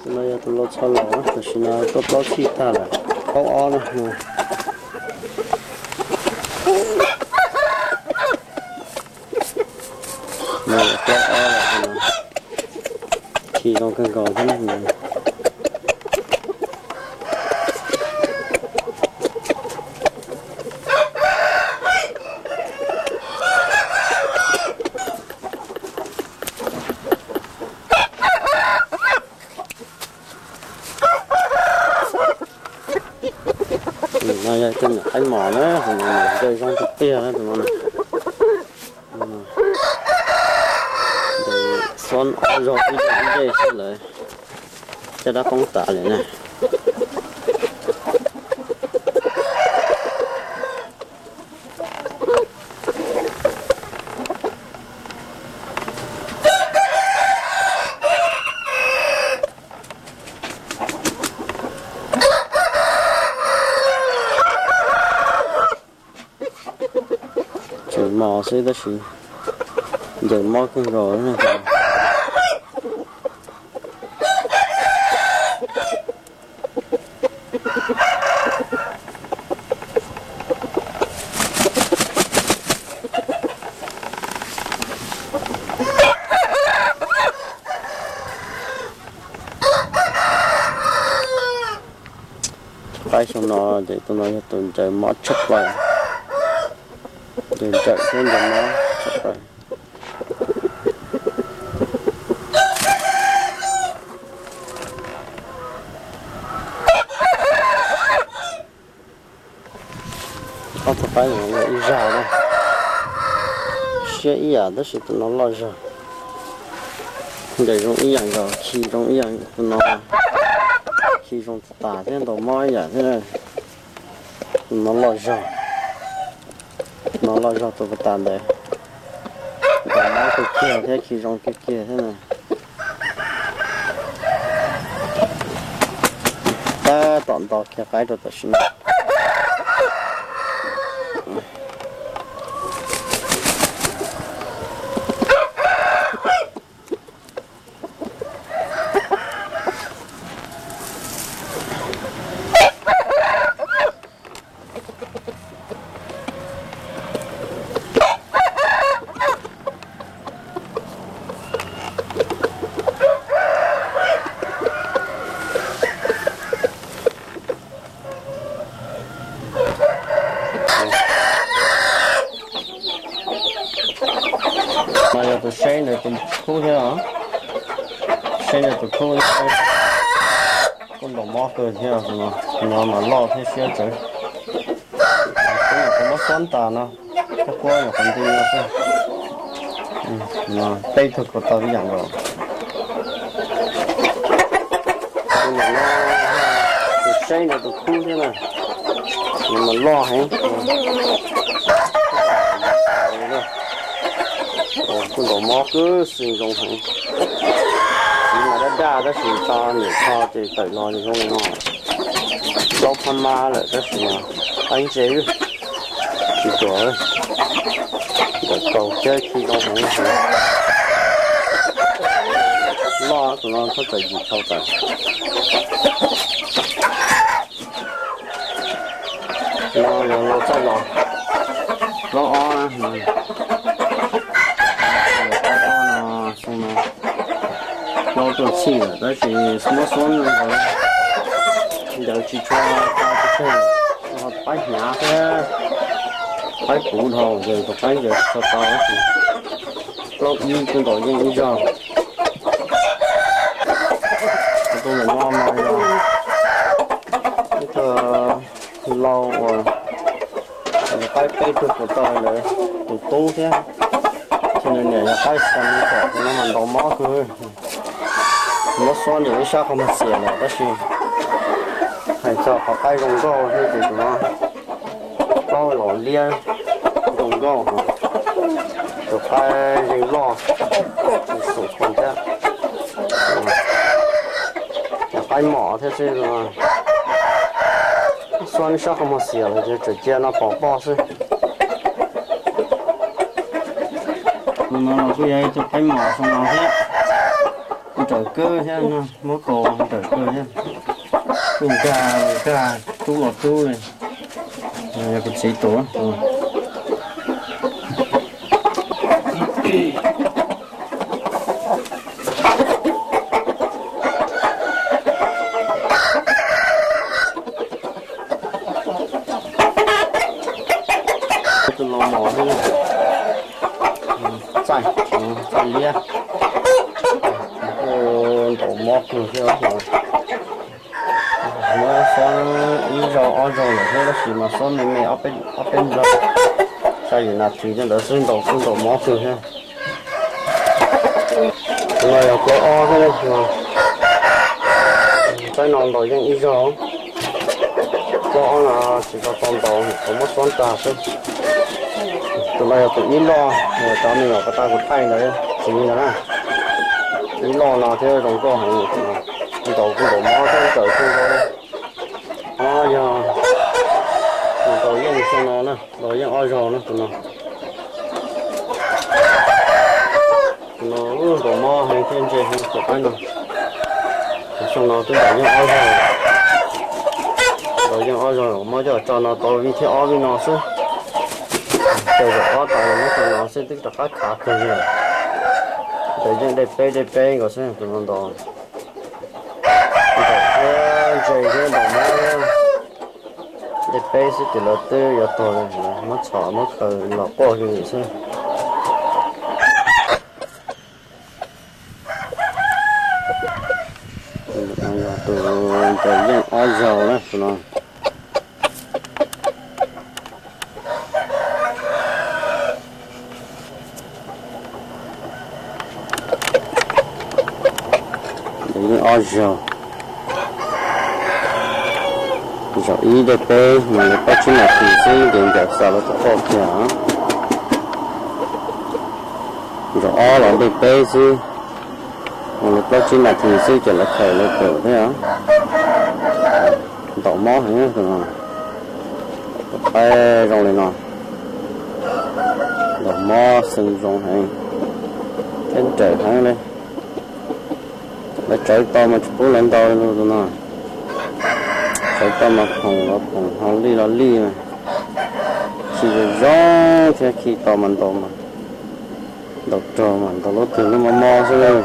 Tus no yog tus lau txho laus, tam sim no tuaj plaub txhij tag lawm, plaub ob na. Plaub ob lawm, khi zoo kawg nkaus thiab. Tus no yog tus nyuam qaib mos na, tus no ntsej zoo tiag tiag na tus no. Xuab ob zaug ib zaug ib zej xwb lawm, caj dab poob tas lawm na. Tseem mos xwb tab sis ncaws mob kawg nkaus. Qaib xyoo no ces tus no yog tus ncaws mob tshaj plaws, ncaws ntsawm thiab ncaws mob tshaj plaws. Ob tug qaib no yog ib zag na, siab ib yam tab sis tus no loj zog. Ncaws zoo ib yam nkaus, khi zoo ib yam, tus no khi zoo tas thiab ntaus mob ib yam thiab. Tus no loj zog, tus no loj zog tus pas tas ntawd, ntaus mob kawg kiag thiab khi zoo kiag kiag thiab na. Tab tom nto kiag qaib rau tam sim no. No yog tus saib ntawd tus khub thiab os. Saib ntawd tus khub thiab. Kuj ntaus mob kawg thiab, no mas loj thiab siab tsawv. Kuv nyuam qhuav muab xuab tas no, kab kuab nyuam qhuav nti no xwb. Peb tug ko taw ib yam nkaus. Tus no, tus saib ntawd tus khub thiab na, no mas loj heev. Kuj ntaus mob kawg xwb, zoo heev. Txiv mas daj daj tab sis tso niam tsho ces tawm los zoo li no. Plaub phab mab lawm tab sis mas qaib ntse, tsis ruam, ntawm kaus thiab khi zoo heev. Loj tus no txhob txawm yim tshau tawm. No yog lau txoj los, plaub ob, plaub ob no xyoo no plaub tuaj txhij lawm tab sis muab xuab no nkaus, ncaws tsis tshua tau tsis teg, ho qaib hnyav thiab, qaib puv dhau ces tus qaib ncaws tsis tshua tau tab sis plaub ib kuj ntaus yeej ib zaug. Tus no mas yog ib tug lau uas qaib peb tug puas tau lawm tus tub thiab, ces nws niam yog qaib xas li kom tus no mas ntaus mob kawg. Muab xuab nws ib sab qhov muag xiam lawm tab sis hais txog qhov qaib zoo nkauj thiab ces tus no plaub los liab zoo nkauj, tus qaib yeej loj xum khuas thiab. Cov qaib mos thiab xwb, xuab ib sab qhov muag xiam lawm ces tseem cia no pov poj xwb. Tus no los kuj yog ib tug qaib mos xyoo no thiab. Nrawm kawg thiab no, muab kaus nrawm kawg thiab. Nkag nkag tub los tub li. Yog kuv txiv tus. Tus no mos thiab, txaij, txaij liab, ntaus mob kawg thiab. Muab xob ib zaug ob zaug lawm thiab tab sis mas xob me me ob peb zaug, xya yim nas this tej ntawd xwb ntaus kuj ntaus mob kawg thiab. Tus no yog plaub ob xwb, tsaib no ntaus yeej ib zaug. Plaub ob no tsis tau tau ntaus, tau muab xob tag xwb. Tus no yog tus ib loj, cov me nyuam ko tas kuv thaij ntawd txiv ntawd na. Ib loj no thiab zoo nkauj heev, ntaus kuj ntaus mob thiab ntaus kuj zoo li. Ob yog ntaus yeej xyoo no na, ntaus yeej ob zaug na tus no. Tus no ntaus mob heev thiab ntse heev tus qaib no. Xyoo no twb ntaus yeej ob zaug, ntaus yeej ob zaug, mob coj tso no tau vij thiab ob vij no xwb. Coj zaum ob tas los muab tso no xwb twb rov qab khav kawg li lawm. Ntaus yeej dej peb dej peb nkaus xwb tus no ntaus. Ntaus thiab ntse thiab ntaus mob thiab. Dej peb xwb ces lawv twb yuav tuag li, muab txhom muab khaws los quaj li xwb. Tus no yog tus ntaus yeej ob zaug na tus no. Ntaus yeej ob zaug. Zaum ib dej peb mas li plaub tsib nas this xwb ces ncaws xa lawv tus qoj kiag. Zaum ob los dej peb xwb, mas li plaub tsib nas this xwb ces lawv khaws lawv pem thiab. Ntaus mob heev tus no. Tus qaib zoo li no, ntaus mob xeev zoo heev thiab nrawm heev li. Lawv tsawv tau mas tsis pub lawv ntaus li tus no. Tsawv tau mas phoom los phoom, ho lij los lij, khi zoo zoo thiab khi tau mas ntaus mas, ntaus rog mas ntaus lub twg lub mob mob xwb.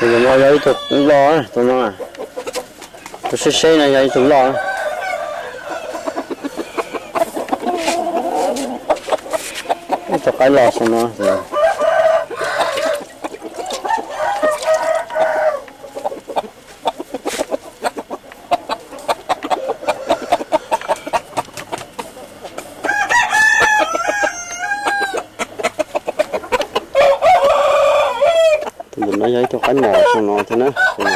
Tus no yog ib tug loj, tus no, tus seb seb no yog ib tug loj. Ib tug qaib loj xwb no. Tus ntawm no yog ib tug qaib mos xyoo no thiab na, xyoo no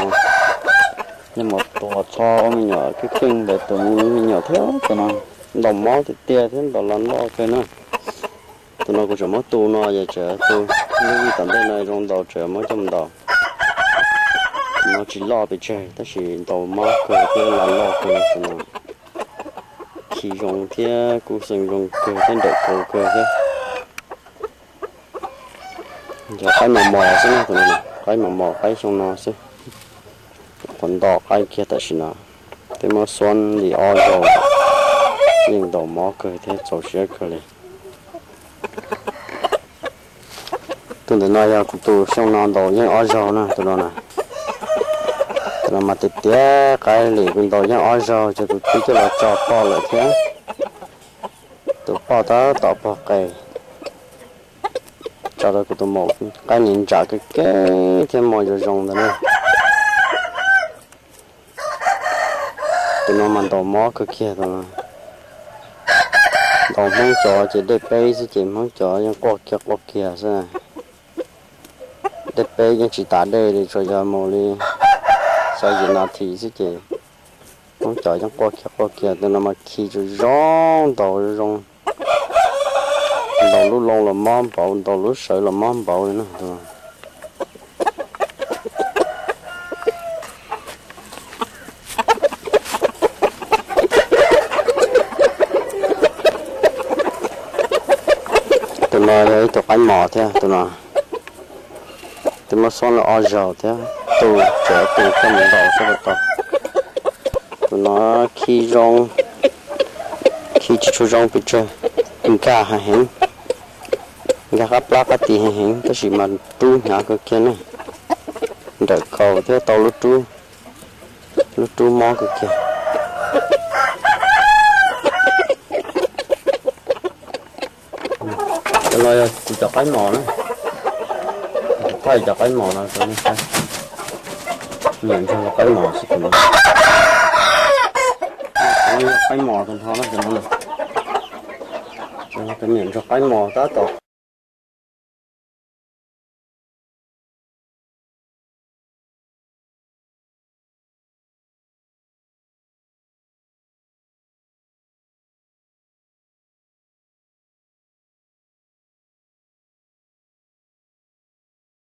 yog mos tuag txog me nyuam keej keej ntawd tus me nyuam thiab tus no ntaus mob tiag tiag thiab ntaus los loj kawg na. Tus no kuv tseem muab tu no ces tseem tu Lub vij tom ntej no zoo ntaus tseem muab coj mus ntaus. No tsis loj pes tsawg tab sis ntaus mob kawg thiab lam loj kawg tus no. Khi zoo thiab kuj xeem zoo kawg thiab nrawm kaus kawg thiab. Yog qaib mos mos xwb na, tus no qaib mos mos qaib xyoo no xwb. Qhuav nto qaib kiag tam sim no, twb muab xuab li ob zaug, yeej ntaus mob kawg thiab txaus siab kawg li. Tus ntawm no yog kuv tus xyoo no ntaus yeej ob zaug na, tus no na. Tus no mas tiag tiag qaib li kuv ntaus yeej ob zaug ces kuv twb coj los tso poj lawm thiab. Tus poj tab tom pog qe, tso rau kuv tus maum qaib niag ntsam kev kev thiab mos zoo zoo ntawd na. Tus no mas ntaus mob kawg kiag tus no. Ntaus Hmoob cov ces dej peb xwb ces Hmoob cov yeej quaj kiag quaj kiag xwb. Dej peb yeej tsis tas dej li, tsuas yog mus li xya yim nas this xwb ces Hmoob cov yeej quaj kiag quaj kiag. Tus no mas khi tsis zoo, ntaus zoo, ntaus lub loo los mob npaum, ntaus lub sawv los mob npaum li na. Tus no yog ib tug qaib mos thiab tus no. Twb muab xuab lawm ob zaug thiab, tus tseem tus coj mus ntaus xwb tau. Tus no khi zoo, khi tsis tshua zoo pes tsawg, nkag heev heev, nkag qab plab qab tis heev heev tab sis mas rub hnyav kawg kiag ne. Nrawm kaus thiab tau lub rub, lub rub mob kawg kiag. Cov no yog kuv cov qaib mos na. Thaij cov qaib mos no rau nej saib. Niam ntsuag qaib mos xwb tus no. Qaib mos tus no na, cov no na. Cov niam ntsuag qaib mos tab tom